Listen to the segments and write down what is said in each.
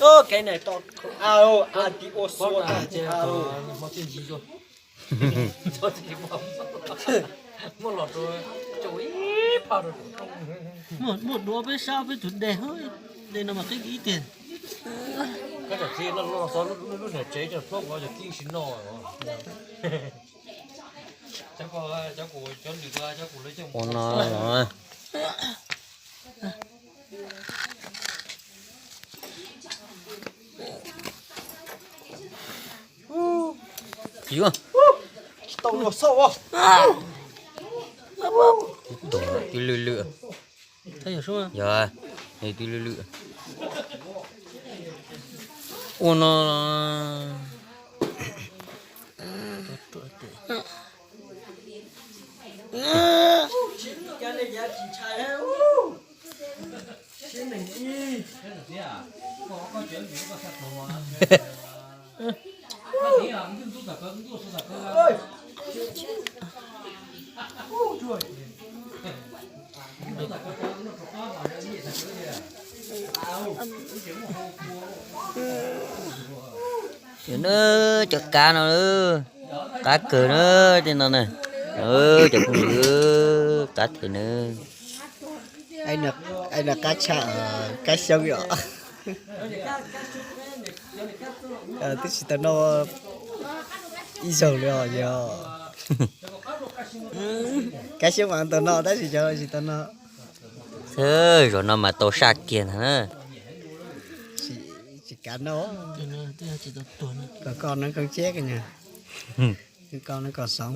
Koj kev na to a, a ti ua xua ta ti a. Muaj los rau caum ib pab rau. Muaj dua peb sab peb tus de, de no mas qib ib tiag. Koj tam txiv no los xov lub niag tsev cov hlob ua cov kib si no. Cov kuv, cov kuv lawv cov ua no. Tsis tau luag xauj. Twb lwj lwj. Yog, twb lwj lwj. Ua no. Cov na, cov kab no, qab kawg na, tej no na, cov phooj ywg, qab them na. Qab tshaj, qab xyoob yom. Twb tsis tau noj ib zaug li os yog. Kab xyoob mas tau noj tab sis cov tsis tau noj. Thwb, zaum no mas tau saj kiag ntag na. Tsis kav noj. Kom koj noj koob tseb koj nyag. Koj noj koj xoov.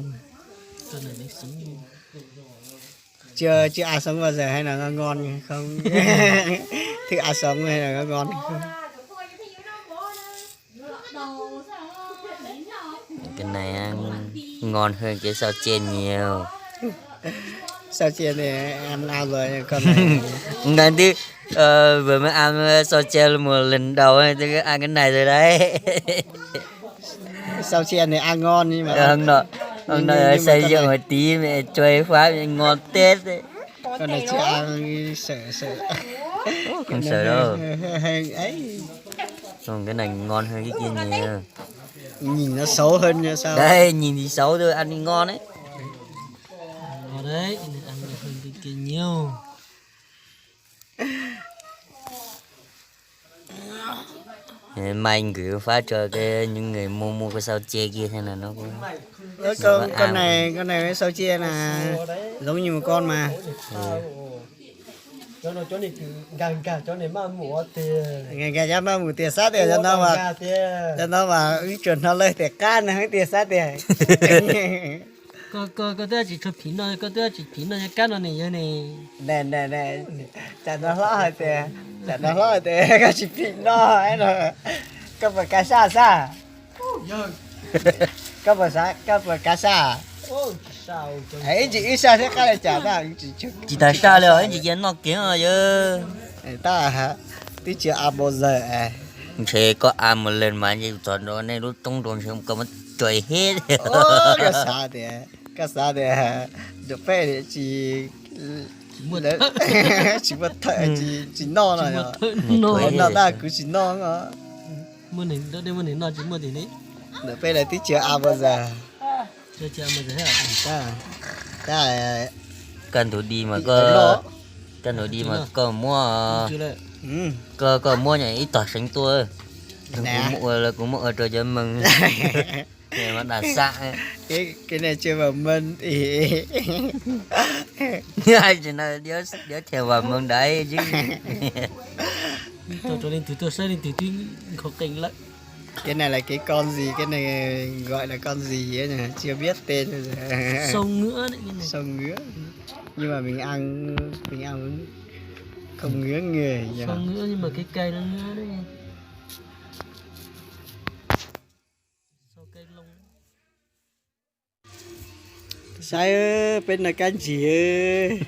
Chưa, chưa ăn sống bao giờ hay là ngon ngon không? Thử ăn sống hay là ngon ngon không? Cái này ăn ngon hơn cái sao chen nhiều. Sao chen thì ăn ao rồi còn này. Ngon chứ, ờ, vừa mới ăn sao chen một lần đầu, tôi ăn cái này rồi đấy. Sao chen thì ăn ngon nhưng mà Hôm nọ, hôm nọ nhưng mà xây con dựng này một tí mẹ chơi Pháp ngon tết đấy. Con này chưa ăn, sợ, sợ. Ủa, không sợ đâu. Hơi, hơi ấy. Không, cái này ngon hơn cái kia nhiều. Nhìn nó xấu hơn nha sao? Đây, nhìn thì xấu thôi, ăn thì ngon đấy. Ngon đấy, ăn hơn cái kia nhiều. Mai gửi phát cho cái những người mua mua cái sao che kia xem là nó có Ơ, con, con này, con này với sao che là giống như một con mà. Gà gà cho maj mù tias sab tias cho nó mà, cho nó mà ib tsuas no lawm tias qab no tias sab tias. Koj, koj, koj twb tsis tshua phim no, koj twb tsis phim no kab no ne yog ne. Tam no hlob hais tias, tam no hlob hais tias koj tsis phim no no. Koj puas kav saj sab? Koj puas sab, koj puas kav saj? Ib ntsis wb saj thiab qab li cas na. Tsis tas saj li os, ib ntsis cia noj kev os yawg. Tab, twb tsis a bao giờ. Ntshe koj a một lần mà txog nrog nej lub roob rau ntshe koj muab tsuas hib. Koj xav tias, koj xav tias ntawm peb tsis, tsis muaj thawj, tsis noj no. Noj tab kuv tsis noj. Ntawm peb lawv twb tsis a bao giờ. Kaj ntug di mas koj, kaj ntug di mas koj muab, koj, koj muab ib tog seev tuaj. Kuv muab ua, kuv muab ua rau cov mees. Mas dam sam. Cái này chưa vào mâm. Điếu, điếu chèo vào mâm đấy chứ. Tau rau leej twg tuaj saib leej twg twb nkhaus qees lawm. Cái này là cái con gì, cái này gọi là con gì ấy nhỉ? Chưa biết tên. Sâu ngứa đấy, cái này. Sâu ngứa. Nhưng mà mình ăn, mình ăn không ngứa người nhỉ? Sâu ngứa nhưng mà cái cây nó ngứa đấy. Saib peb noj kab ntsig.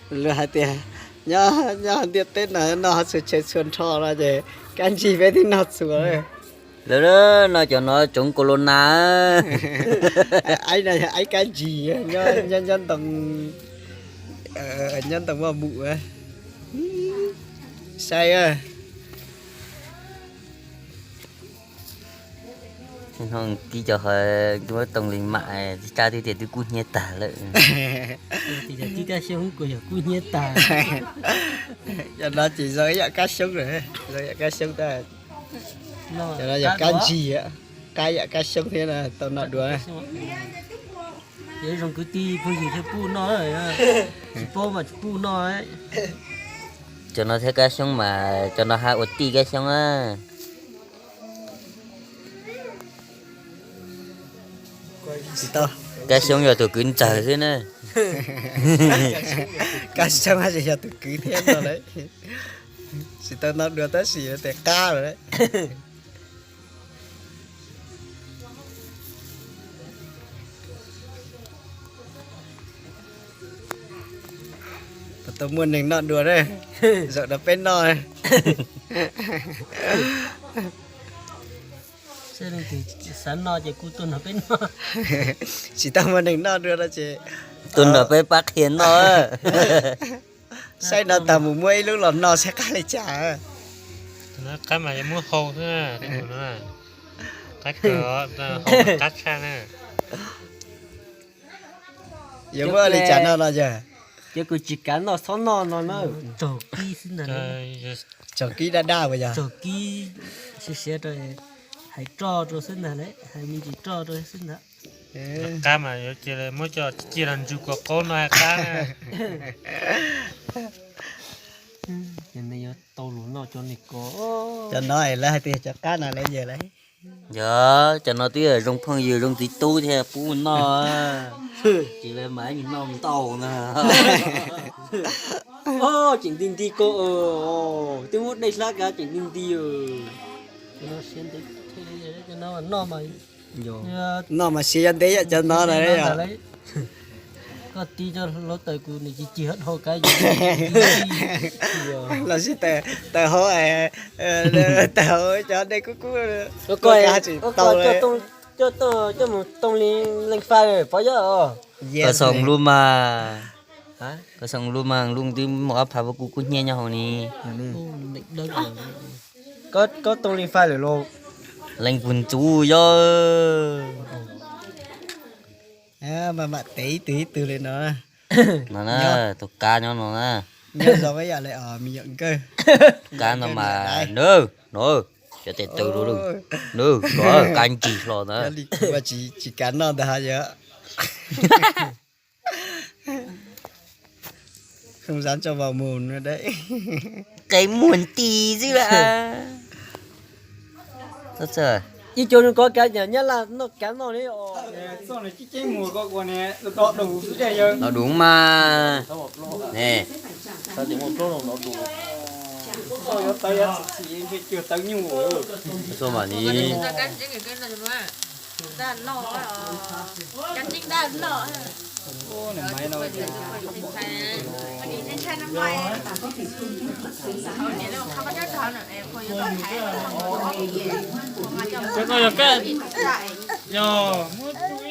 Luag hais tias nyob, nyob ntiaj teb no noj txhua chaw txhua nrho no ces kab ntsig peb twb noj txhua. Lawv no cov no tsoov corona. Aib no yog aib kab ntsig nyob, nyob ntoo, nyob ntoo maj mum. Saib, Hnub kib cov ho muab Tooj Lis mam tsa twb tias twb kub hnyiab tag lawm. Kib Kab Xyoob kuj yog kub hnyiab tag. Cov no ces zoo ib yam Kab Xyoob lawm, zoo ib yam Kab Xyoob tab. Cov no yog Kab Ntsig, Kab ib yam Kab Xyoob thiab na, tau noj dua. Yog zoo kwv tij phooj ywg thiaj pub noj, tsis paub mas tsis pub noj. Cov no thiab Kab Xyoob mas cov no haj ua tij Kab Xyoob a. Kab Xyoob yog tus kwv ntxawg xwb na. Kab Xyoob haj tseem yog tus kwv thiab no lawm. Tsis tau noj dua tab sis tes qab lawm. Puas tau muaj neeg noj dua na? Zaum no peb noj. Leej twg xav noj ces kuj tuaj nrog peb noj. Tsis tau muaj neeg noj dua no ces tuaj nrog peb pab qhia noj. Saib no tas mus muab ib lub los noj saib qab li cas. Qab mas yuav muab hau xwb, qab kawg, hau qab tshaj na. Yuav muab li cas noj no yog? Ces kuv tsis kav noj txhob noj no na. Tsaug kib xwb ntag. Tsaug kib daj daj puas yog? Tsaug kib siav siav rau, hais roj rau xwb ntag lauj, hais me ntsis roj rau xwb ntag. Qab mas yuav cia muab coj cia los ntsus kua qaub no hais qab na. Ces nws yuav tau luag noj cov niag ko. Cov no lawv hais tias cov qab no lawv yawg lawm. Yog, cov no twb yog zoo phooj ywg zoo txiv tub thiaj pub noj. Ces lawv mas noj ntau na. Tseem nti nti ko, twb muab dej hlab kav tseem nti nti. Noj mas siav yog ntev yom, cov no na yom. Koj tib cov hluav taws kuv nws cig cig dhau kav. Los sis taws hauv, taws hauv cov dej kub kub, koj kav tsis tau li. Coj mus tooj li leej fais pov yog. Koj xaus lub mas, koj xaus lub mas, lub twb muaj ob phav vuab kub kub hnyiab nyob hauv ni. Koj tooj leej fais lawm los? Leej puag ntxub yog. Mam mam tev ib tug ib tug li no. No na, tus kab nyob no na. Nyob zoo ib yam li os me nyuam nkawj. Kab no mas, nws, nws, cov tes taw rau, nws, kab ncig hlo na. Tsis kav noj ntag yog. Không dám cho vào mồm nữa đấy. Qe muag nti xwb la. Ib co zoo ko kav nyab laj noj kav noj li os. Los dub mas. Ne. Xua mam li. Cov no yog kab, yog muab